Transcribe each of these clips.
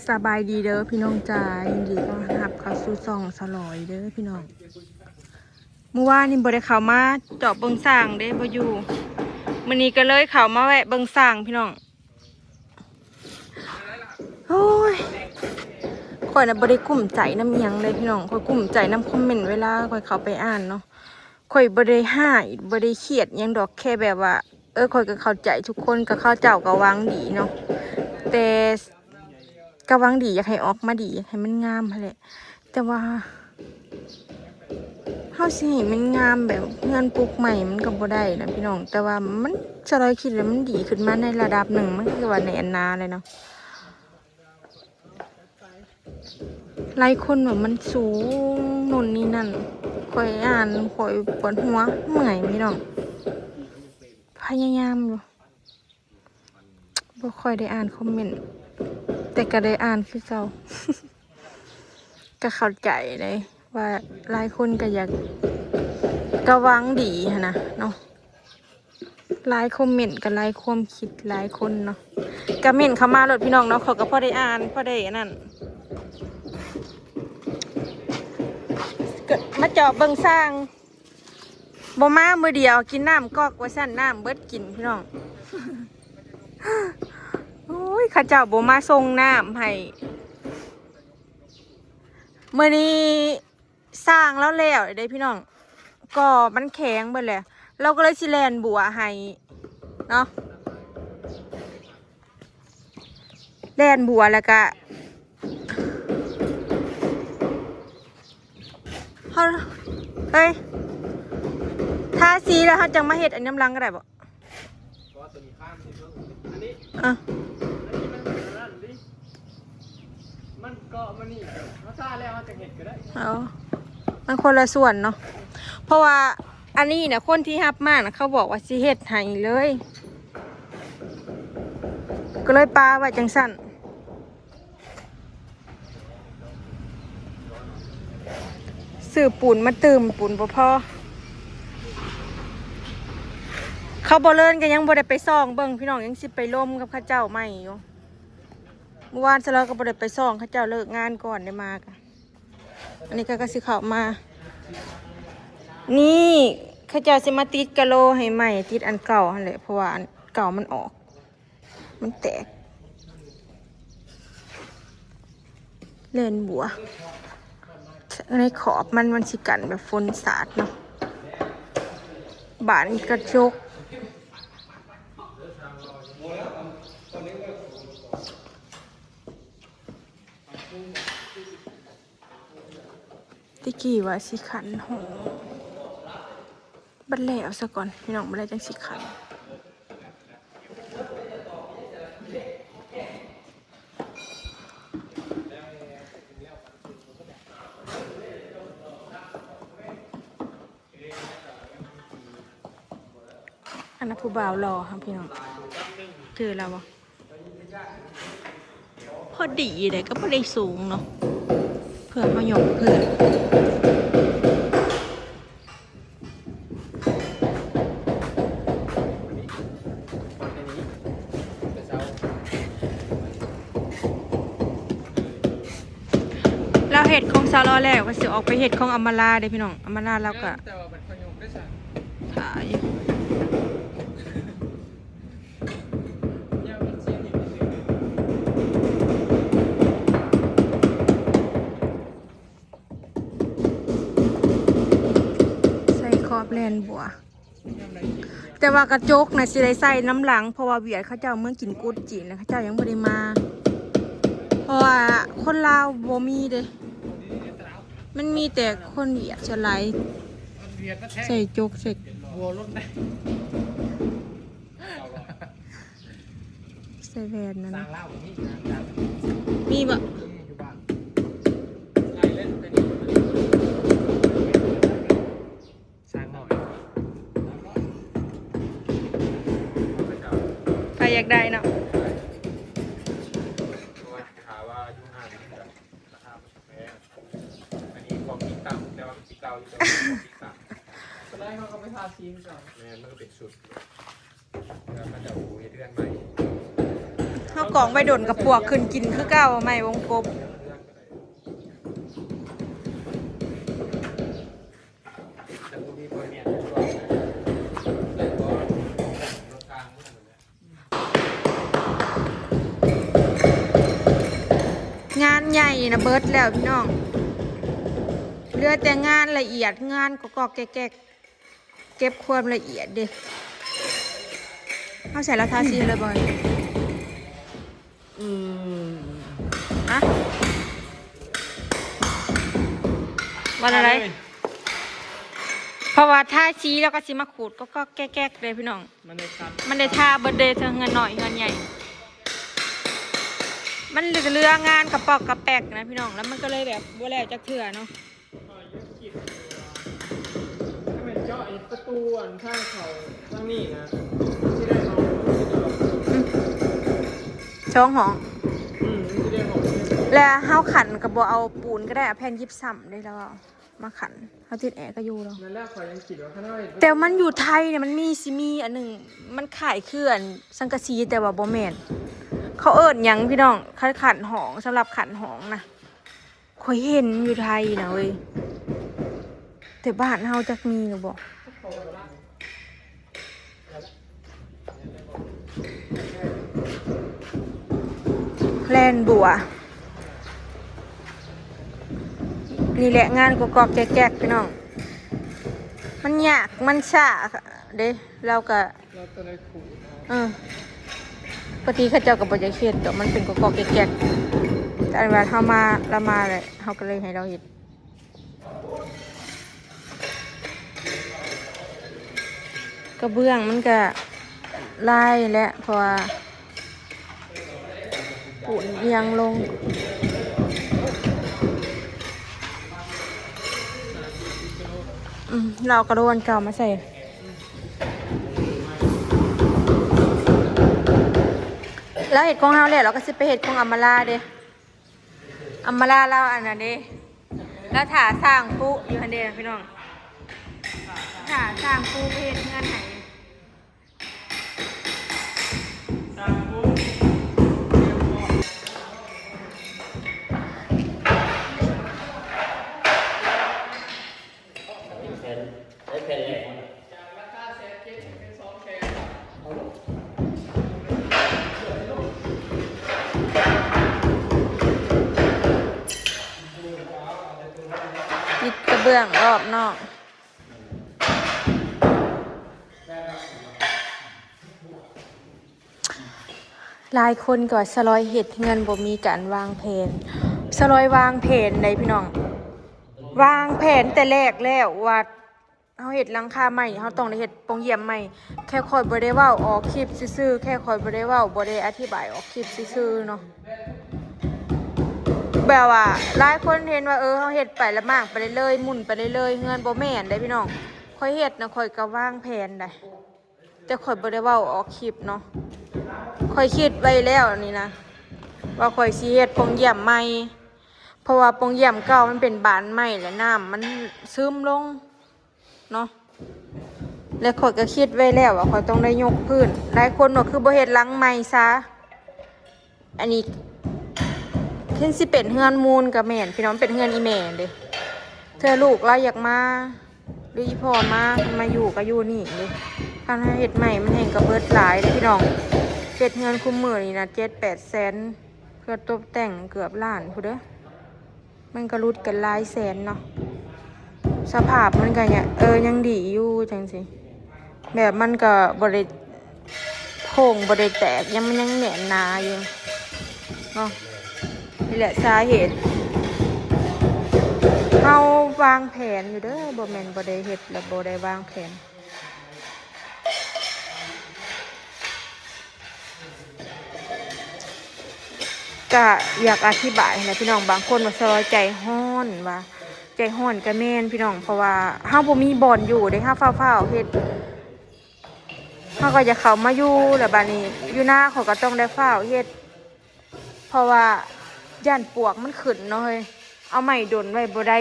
ສະບາຍດີເດີພີ່ນ້ອງຈ້າ ຍິນດີຕ້ອນຮັບເຂົ້າສູ່ຊ່ອງສະຫຼອຍເດີພີ່ນ້ອງ. ມື້ວານນີ້ບໍ່ໄດ້ເຂົ້າມາເຈາະເບິ່ງຊ້າງເດ້ ບໍ່ຢູ່. ມື້ນີ້ກໍເລີຍເຂົ້າມາແວະເບິ່ງຊ້າງພີ່ນ້ອງ. ໂອ້ຍ ຂ້ອຍນະບໍ່ໄດ້ກຸ້ມໃຈນຳອີ່ຫຍັງເລີຍພີ່ນ້ອງ ຂ້ອຍກຸ້ມໃຈນຳຄອມເມັນເວລາຂ້ອຍເຂົ້າໄປອ່ານເນາະ. ຂ້ອຍບໍ່ໄດ້ຮ້າຍ ບໍ່ໄດ້ຄຽດຫຍັງດອກ ແຄ່ແບບວ່າ ເອີ ຂ້ອຍກໍເຂົ້າໃຈທຸກຄົນ ກໍເຂົາເຈົ້າກໍຫວັງດີເນາະ ແຕ່ ກໍຫວັງດີ ຢາກໃຫ້ອອກມາດີ ຢາກໃຫ້ມັນງາມຫັ້ນແຫຼະ ແຕ່ວ່າ ເຮົາຊິໃຫ້ມັນງາມແບບເຮືອນປຸກໃໝ່ມັນກໍບໍ່ໄດ້ນະພີ່ນ້ອງ ແຕ່ວ່າມັນ ສະຫຼອຍຄິດວ່າມັນດີຂຶ້ນມາໃນລະດັບໜຶ່ງ ມັນຄືວ່າແໜ້ນໜາແຫຼະເນາະ. ຫຼາຍຄົນວ່າມັນສູງໂນ່ນນີ້ນັ້ນ ຂ້ອຍອ່ານຂ້ອຍປວດຫົວ ເມື່ອຍພີ່ນ້ອງ ພະຍາຍາມຢູ່. ບໍ່ຄ່ອຍໄດ້ອ່ານຄອມເມັນ ແຕ່ກໍໄດ້ອ່ານຄືເກົ່າ ກໍເຂົ້າໃຈເດ້ວ່າຫຼາຍຄົນກໍຢາກ ກໍຫວັງດີຫັ້ນນະເນາະ ຫຼາຍຄອມເມັນກໍຫຼາຍຄວາມຄິດຫຼາຍຄົນເນາະ ກໍເມັນເຂົ້າມາໂລດພີ່ນ້ອງເນາະ ຂ້ອຍກໍພໍໄດ້ອ່ານ ພໍໄດ້ອັນນັ້ນ ກໍມາເຈາະເບິ່ງຊ້າງ. ບໍ່ມາມື້ດຽວ ກິນນ້ຳກອກວ່າຊັ້ນ ນ້ຳເບິດກິນພີ່ນ້ອງ. ໂອ້ຍ ເຂົາເຈົ້າບໍ່ມາສົ່ງນ້ຳໃຫ້ ມື້ນີ້ສ້າງລາວແລ້ວເດ້ພີ່ນ້ອງ ກໍມັນແຂງເບິດແຫຼະ ລາວກໍເລີຍຊິແລ່ນບົວໃຫ້ເນາະ. ແລ່ນບົວແລ້ວກະ ເຮົາ ເອີຍ ທາສີແລ້ວເຮົາຈັ່ງມາເຮັດອັນນຳຫຼັງກໍໄດ້ບໍ່? ອັນນີ້ ອ່ະ ອັນນີ້ມັນອັນນັ້ນດິ ມັນເກາະມານີ້ ເຮົາທາແລ້ວເຮົາຈັ່ງເຮັດກໍໄດ້. ເອົາ ມັນຄົນລະສ່ວນເນາະ ເພາະວ່າ ອັນນີ້ນະ ຄົນທີ່ຮັບມານະ ເຂົາບອກວ່າຊິເຮັດໃຫ້ເລີຍ ກໍເລີຍປະໄວ້ຈັ່ງຊັ້ນ. ຊື້ປູນມາຕື່ມ ປູນບໍ່ພໍ ເຂົາບໍ່ເລີນກໍຍັງບໍ່ໄດ້ໄປສ່ອງເບິ່ງພີ່ນ້ອງ ຍັງຊິໄປລົມກັບເຂົາເຈົ້າໃໝ່ຢູ່. ມື້ວານຊະລາວກໍບໍ່ໄດ້ໄປສ່ອງ ເຂົາເຈົ້າເລີກງານກ່ອນໄດ້ມາກະ ອັນນີ້ເຂົາກໍຊິເຂົ້າມາ ນີ້ ເຂົາເຈົ້າຊິມາຕິດກະໂຫຼໃຫ້ໃໝ່ ຕິດອັນເກົ່າຫັ້ນແຫຼະ ເພາະວ່າອັນເກົ່າມັນອອກ ມັນແຕກ ແລ່ນບົວ ໃນຂອບມັນ ມັນຊິກັນແບບຝົນສາດເນາະ ບານກະຈົກ. ແຕ່ກີ້ວ່າຊິຂັນຫ້ອງ ບັດແລ້ວສາກ່ອນພີ່ນ້ອງ ບັດແລ້ວຈັ່ງຊິຂັນ. ອັນນັ້ນຜູ້ບ່າວຫຼໍ່ເຮົາພີ່ນ້ອງ ເຈີລາວບໍ່? ພໍດີເດ້ ກໍບໍ່ໄດ້ສູງເນາະ ເພື່ອເຮົາຍົກຂຶ້ນ. ລາວເຮັດຂອງຊາວລາວແລ້ວ ກໍຊິອອກໄປເຮັດຂອງອຳມາລາເດ້ພີ່ນ້ອງ. ອຳມາລາລາວກໍ ແຕ່ວ່າບັດຂ້ອຍຍົກໄດ້ຊະ ຖ້າຢູ່ ໃສ່ຂອບແລ່ນບົວ ແຕ່ວ່າກະຈົກນະຊິໄດ້ໃສ່ນຳຫຼັງ ເພາະວ່າຫວຽດເຂົາເຈົ້າເມືອກິນກຸດຈີນນະ ເຂົາເຈົ້າຍັງບໍ່ໄດ້ມາ ເພາະວ່າຄົນລາວບໍ່ມີເດ້ ມັນມີແຕ່ຄົນຫວຽດສ່ວນຫຼາຍໃສ່ຈົກໃສ່ ໃສ່ແວ່ນນັ້ນ ມີບໍ່? ໃຜຢາກໄດ້ເນາະ ອັນນີ້ຂອງກິນຕ່ຳ ແຕ່ວ່າມັນຊິເກົ່າຢູ່ ແຕ່ວ່າຂອງກິນຕ່ຳ. ຕອນແລກເຮົາກໍໄປຖ້າ ແມ່ນ ມັນກໍເປັນຊຸດ ເພື່ອເຂົາເຈົ້າເຮັດເຮືອນໃໝ່. ເຮົາກອງໄວ້ດົນກະປວກຂຶ້ນກິນຄືເກົ່າ ໄມ້ວົງກົບ. ງານໃຫຍ່ນະເບິດແລ້ວພີ່ນ້ອງ ເຫຼືອແຕ່ງານລະອຽດ ງານກອກໆແກກໆ ເກັບຄວາມລະອຽດເດ້. ເຮົາໃສ່ລາທາສີເລີຍບໍ່? ອືມ ອະ ວ່າແນວໃດ? ເພາະວ່າທາສີແລ້ວກໍຊິມາຂູດກອກໆແກກໆເດ້ພີ່ນ້ອງ. ມັນໄດ້ທາ ມັນໄດ້ທາເບິດເດ ເທິງເຮືອນນ້ອຍເຮືອນໃຫຍ່ ມັນເຫຼືອງານກະປອກກະແປກນະພີ່ນ້ອງ ແລ້ວມັນກໍເລີຍແບບບໍ່ແລ້ວຈັກເທື່ອເນາະ. ຂ້ອຍຍັງຄິດຢູ່ວ່າ ຖ້າແມ່ນເຈາະເຮັດປະຕູອັນທາງເຂົ້າທາງນີ້ນະ ມັນຊິໄດ້ຫ້ອງ ອືມ ສອງຫ້ອງ ອືມ ມັນຊິໄດ້ຫ້ອງ ແລະເຮົາຂັນກໍບໍ່ເອົາປູນກໍໄດ້ ເອົາແຜ່ນຢິບຊຳເດ້ ລາວເວົ້າ ມາຂັນ ເຮົາຕິດແອກໍຢູ່ດອກ. ນັ້ນແຫຼະ ຂ້ອຍຍັງຄິດວ່າຄັນເຮົາເຮັດ ແຕ່ມັນຢູ່ໄທນີ້ ມັນມີ ຊິມີອັນໜຶ່ງ ມັນຄ້າຍຄືອັນສັງກະສີ ແຕ່ວ່າບໍ່ແມ່ນ ເຂົາເອີ້ນຫຍັງພີ່ນ້ອງ ຄັນຂັນຫ້ອງ ສຳລັບຂັນຫ້ອງນະ ຂ້ອຍເຫັນຢູ່ໄທນະເວີຍ ແຕ່ບ້ານເຮົາຈັກມີຫຼືບໍ່? ແລ່ນບົວ ນີ້ແຫຼະງານກອກໆແກກໆ ພີ່ນ້ອງ ມັນຍາກ ມັນຊ້າເດ້ ລາວກະ ເອີ ປົກກະຕິເຂົາເຈົ້າກໍບໍ່ຢາກເຮັດດອກ ມັນເປັນກອກໆແກກໆ ແຕ່ອັນວ່າເຮົາມາ ລາວມາແຫຼະ ເຮົາກໍເລີຍໃຫ້ລາວເຮັດ. ກະເບື້ອງມັນກະລາຍແຫຼະ ເພາະວ່າປູນອີ່ຫຍັງລົງ ອືມ ລາວກະໂດນເກົ່າມາໃສ່ ລາວເຮັດຂອງເຮົາແລ້ວ ລາວກະຊິໄປເຮັດຂອງອຳມາລາເດ້. ອຳມາລາລາວອັນນັ້ນເດ້ ລາວຖ້າສ້າງປຸຢູ່ຫັ້ນເດ້ພີ່ນ້ອງ ຖ້າສ້າງປຸໄປເຮັດເຮືອນໃຫ້. ຕິດກະເບື້ອງລອບນອກ. ຫຼາຍຄົນກໍວ່າສະຫຼອຍເຮັດເຮືອນບໍ່ມີການວາງແຜນ ສະຫຼອຍວາງແຜນໃດ໋ພີ່ນ້ອງ ວາງແຜນແຕ່ແລກແລ້ວວ່າ ເຮົາເຮັດຫຼັງຄາໃໝ່ ເຮົາຕ້ອງໄດ້ເຮັດປ່ອງຢ້ຽມໃໝ່ ແຄ່ຂ້ອຍບໍ່ໄດ້ເວົ້າອອກຄລິບຊື່ໆ ແຄ່ຂ້ອຍບໍ່ໄດ້ເວົ້າ ບໍ່ໄດ້ອະທິບາຍອອກຄລິບຊື່ໆເນາະ ແບບວ່າຫຼາຍຄົນເຫັນວ່າ ເອີ ເຮົາເຮັດໄປລະມ້າງໄປເລື້ອຍໆ ໝຸ່ນໄປເລື້ອຍໆ ເຮືອນ ບໍ່ແມ່ນເດ້ພີ່ນ້ອງ ຂ້ອຍເຮັດນະ ຂ້ອຍກໍວາງແຜນໄດ໋ ແຕ່ຂ້ອຍບໍ່ໄດ້ເວົ້າອອກຄລິບເນາະ ຂ້ອຍຄິດໄວ້ແລ້ວນີ້ນະ ວ່າຂ້ອຍຊິເຮັດປ່ອງຢ້ຽມໃໝ່ ເພາະວ່າປ່ອງຢ້ຽມເກົ່າມັນເປັນບານໄມ້ ແລະນ້ຳມັນຊຶມລົງ ເນາະ ແລະຂ້ອຍກໍຄິດໄວ້ແລ້ວວ່າຂ້ອຍຕ້ອງໄດ້ຍົກພື້ນ ຫຼາຍຄົນວ່າຄືບໍ່ເຮັດຫຼັງໃໝ່ຊະ ອັນນີ້ເຫັນຊິເປັນເຮືອນມູນກໍແມ່ນ ພີ່ນ້ອງ ເປັນເຮືອນອີ່ແມ່ເດ້ ເທື່ອລູກລາວຢາກມາ ຫຼືອີ່ພໍ່ມາ ເພິ່ນມາຢູ່ກໍຢູ່ນີ້ເດ້ ຄັນເຮົາເຮັດໃໝ່ມັນແຮ່ງກະເບິດຫຼາຍເດ້ພີ່ນ້ອງ ເຮັດເຮືອນຄຸມມື້ນີ້ນະ ເຈັດແປດແສນ ເພື່ອຕົບແຕ່ງເກືອບລ້ານພຸ້ນເດີ. ມັນກໍຫຼຸດກັນຫຼາຍແສນເນາະ ສະພາບມັນກໍຍັງ ເອີ ຍັງດີຢູ່ຈັ່ງຊີ້ ແບບມັນກໍບໍ່ໄດ້ໂຄ້ງ ບໍ່ໄດ້ແຕກ ຍັງ ມັນຍັງແໜ້ນໜາຢູ່ເນາະ ນີ້ແຫຼະສາເຫດ ເຮົາວາງແຜນຢູ່ເດີ ບໍ່ແມ່ນບໍ່ໄດ້ເຮັດ ແລະບໍ່ໄດ້ວາງແຜນ. ກະຢາກອະທິບາຍຫັ້ນແຫຼະພີ່ນ້ອງ ບາງຄົນວ່າສະຫຼອຍໃຈຮ້ອນວ່າ ໃຈຮ້ອນກະແມ່ນພີ່ນ້ອງ ເພາະວ່າເຮົາບໍ່ມີບ່ອນຢູ່ເດ້ ເຮົາຟ້າວໆເຮັດ ເຮົາກໍຢາກເຂົ້າມາຢູ່ ແລ້ວບາດນີ້ຢູ່ນາຂ້ອຍກໍຕ້ອງໄດ້ຟ້າວເຮັດ ເພາະວ່າຢ້ານປວກມັນຂຶ້ນເນາະເຮີ້ຍ ເອົາໄມ້ດົນໄວ້ບໍ່ໄດ້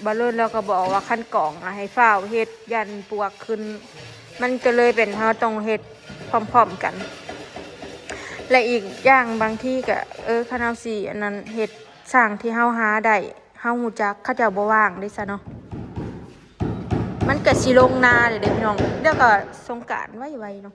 ບ່າວເລີນລາວກໍບອກວ່າ ຄັນກອງອະໃຫ້ຟ້າວເຮັດ ຢ້ານປວກຂຶ້ນ ມັນກໍເລີຍເປັນເຮົາຕ້ອງເຮັດພ້ອມໆກັນ ແລະ ອີກຢ່າງບາງທີກໍ ເອີ ຄັນເຮົາຊິອັນນັ້ນເຮັດ ຊ່າງທີ່ເຮົາຫາໄດ້ ເຮົາຮູ້ຈັກ ເຂົາເຈົ້າບໍ່ວ່າງເດ້ຊະເນາະ ມັນກໍຊິລົງນາເດ້ເດ້ພີ່ນ້ອງ ດຽວກໍສົງການໄວໆເນາະ.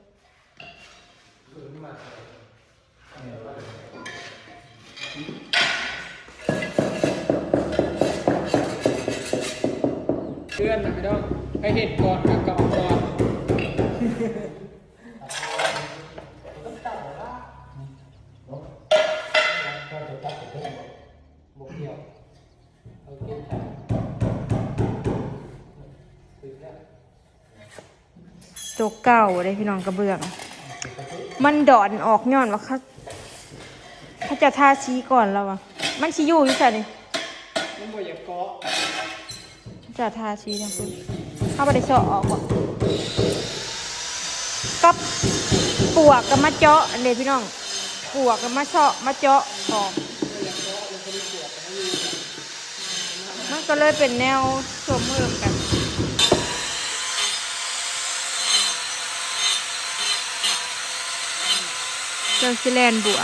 ເພື່ອນນະພີ່ນ້ອງ ໃຜເຮັດກ່ອນກໍເກົ່າກ່ອນ ບໍ່ກ່ຽວ ເອົາເກັບໄວ້ ໂຕເກົ່າເດ້ພີ່ນ້ອງ ກະເບື້ອງ ມັນດອນອອກ ຍ້ອນວ່າເຂົາ ເຂົາເຈົ້າທາສີກ່ອນແລ້ວວ່າ ມັນຊິຢູ່ຢູ່ໃສນີ້ ມັນບໍ່ຢາກເກາະ ເຂົາເຈົ້າທາສີທາງພຸ້ນ ເຮົາບໍ່ໄດ້ເຊາະອອກບໍ່ ກັບປວກກໍມາເຈາະອັນເດ້ພີ່ນ້ອງ ປວກກໍມາເຊາະມາເຈາະອອກ ມັນກໍເລີຍເປັນແນວສົມເຫືອມກັນ ເຈົ້າຊິແລ່ນບົວ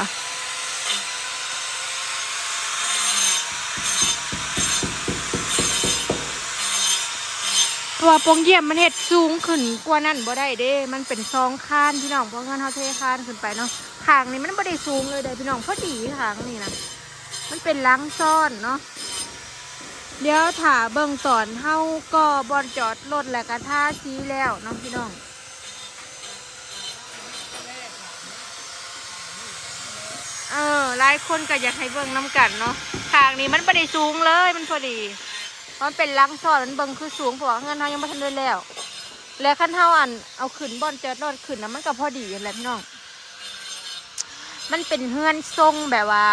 ເພາະວ່າໂປ່ງຢ້ຽມມັນເຮັດສູງຂຶ້ນກວ່ານັ້ນບໍ່ໄດ້ເດ້ ມັນເປັນຊ່ອງຄານພີ່ນ້ອງ ເພາະເຮືອນເຮົາເທຄານຂຶ້ນໄປເນາະ ຂ້າງນີ້ມັນບໍ່ໄດ້ສູງເລີຍເດ້ພີ່ນ້ອງ ພໍດີຂ້າງນີ້ນະ ມັນເປັນຫຼັງຊ້ອນເນາະ ດຽວຖ້າເບິ່ງຕອນເຮົາກໍ່ບ່ອນຈອດລົດ ແລ້ວກະທາສີແລ້ວເນາະພີ່ນ້ອງ ເອີ ຫຼາຍຄົນກໍຢາກໃຫ້ເບິ່ງນຳກັນເນາະ ຂ້າງນີ້ມັນບໍ່ໄດ້ສູງເລີຍ ມັນພໍດີ ມັນເປັນຫຼັງຊ້ອນ ມັນເບິ່ງຄືສູງ ເພາະວ່າເຮືອນເຮົາຍັງບໍ່ທັນໄດ້ແລ້ວ ແລະ ຄັນເຮົາ ອັນ ເອົາຂຶ້ນບ່ອນຈອດລົດຂຶ້ນນະ ມັນກໍພໍດີຫັ້ນແຫຼະພີ່ນ້ອງ ມັນເປັນເຮືອນຊົງແບບວ່າ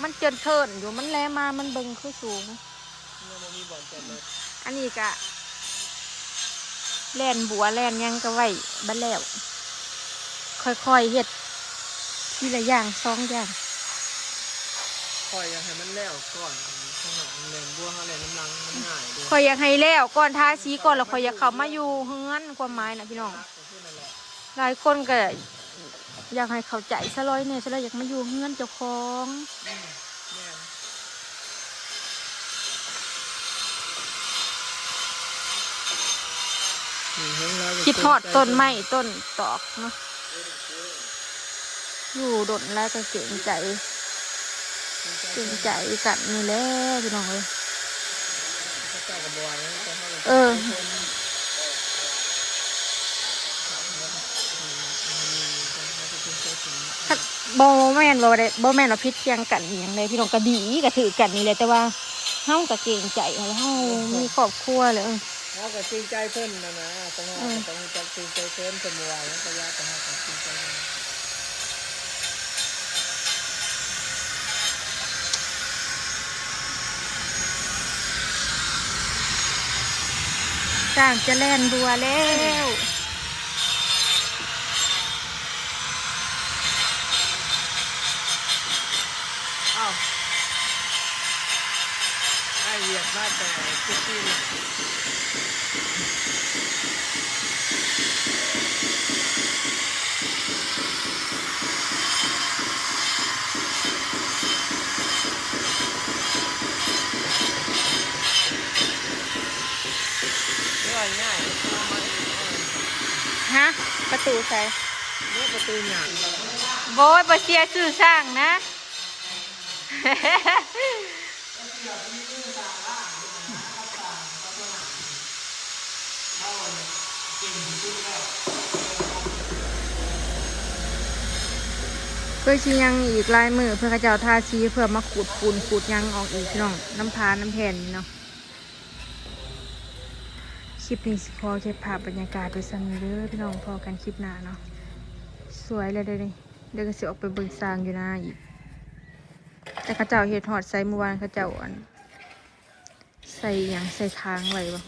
ມັນເຈີນເທີນຢູ່ ມັນແລມາ ມັນເບິ່ງຄືສູງ ຍັງບໍ່ມີບ່ອນຈອດລົດ ອັນນີ້ກະແລ່ນບົວແລ່ນຫຍັງກໍໄວ້ບັດແລ້ວ ຄ່ອຍໆເຮັດ ທີລະຢ່າງສອງຢ່າງ ຂ້ອຍຢາກໃຫ້ມັນແລ້ວກ່ອນ ຂ້າງໜ້າແລ່ນບົວເຮົາແລ່ນນຳຫຼັງມັນງ່າຍເດ້ ຂ້ອຍຢາກໃຫ້ແລ້ວກ່ອນ ທາສີກ່ອນ ແລ້ວຂ້ອຍຢາກເຂົ້າມາຢູ່ເຮືອນ ຄວາມໝາຍນະພີ່ນ້ອງ ຫຼາຍຄົນກໍຢາກໃຫ້ເຂົ້າໃຈຊະລອຍແດ່ ຊະລອຍຢາກມາຢູ່ເຮືອນເຈົ້າຂອງ ແມ່ນ ຄິດຮອດຕົ້ນໄມ້ຕົ້ນຕອກເນາະ ຢູ່ດົນແລ້ວກໍເກງໃຈ ເກງໃຈກັນນີ້ແຫຼະພີ່ນ້ອງເອີຍ ເອີ ບໍ່ແມ່ນ ບໍ່ໄດ້ ບໍ່ແມ່ນວ່າຜິດຖຽງກັນອີ່ຫຍັງເດ້ພີ່ນ້ອງ ກໍດີ ກໍຖືກກັນນີ້ແຫຼະ ແຕ່ວ່າເຮົາກໍເກງໃຈ ເຮົາມີຄອບຄົວແລ້ວ ເຮົາກໍເກງໃຈເພິ່ນຫັ້ນນະ ເອີ ເຮົາກໍຕ້ອງຮູ້ຈັກເກງໃຈເພິ່ນ ເພິ່ນບໍ່ວ່າຫຍັງກໍຢ່າ ແຕ່ເຮົາກໍເກງໃຈເພິ່ນ ຊ້າງຈະແລ່ນບົວແລ້ວ. ອ້າວ ອ້າຍຫວຽດມາແຕ່ເຈັດປີແລ້ວ ເລື່ອຍງ່າຍ ປະຕູມາອີກ ຮະ? ປະຕູໃສ? ເດ້ ປະຕູຫຍັງ? ໂອ້ຍ ບໍ່ເຊື່ອຊື່ຊ່າງນະ. ຄືຊິຍັງອີກຫຼາຍມື້ ເພື່ອເຂົາເຈົ້າທາສີ ເພື່ອມາຂູດຝຸ່ນຂູດຫຍັງອອກອີກ ພີ່ນ້ອງ ນຳຜານຳແຜ່ນນີ້ເນາະ. ຄລິບນີ້ຊິຂໍເກັບພາບບັນຍາກາດໄວ້ສ່ຳນີ້ເດີພີ່ນ້ອງ ພໍ້ກັນຄລິບໜ້າເນາະ. ສວຍແລ້ວເດີນີ້ ດຽວກໍຊິອອກໄປເບິ່ງຊ່າງຢູ່ນາອີກ ແຕ່ເຂົາເຈົ້າເຮັດຮອດໃສ ມື້ວານເຂົາເຈົ້າ ອັນ ໃສ່ອີ່ຫຍັງ ໃສ່ຄ້າງໄວ້ບໍ່?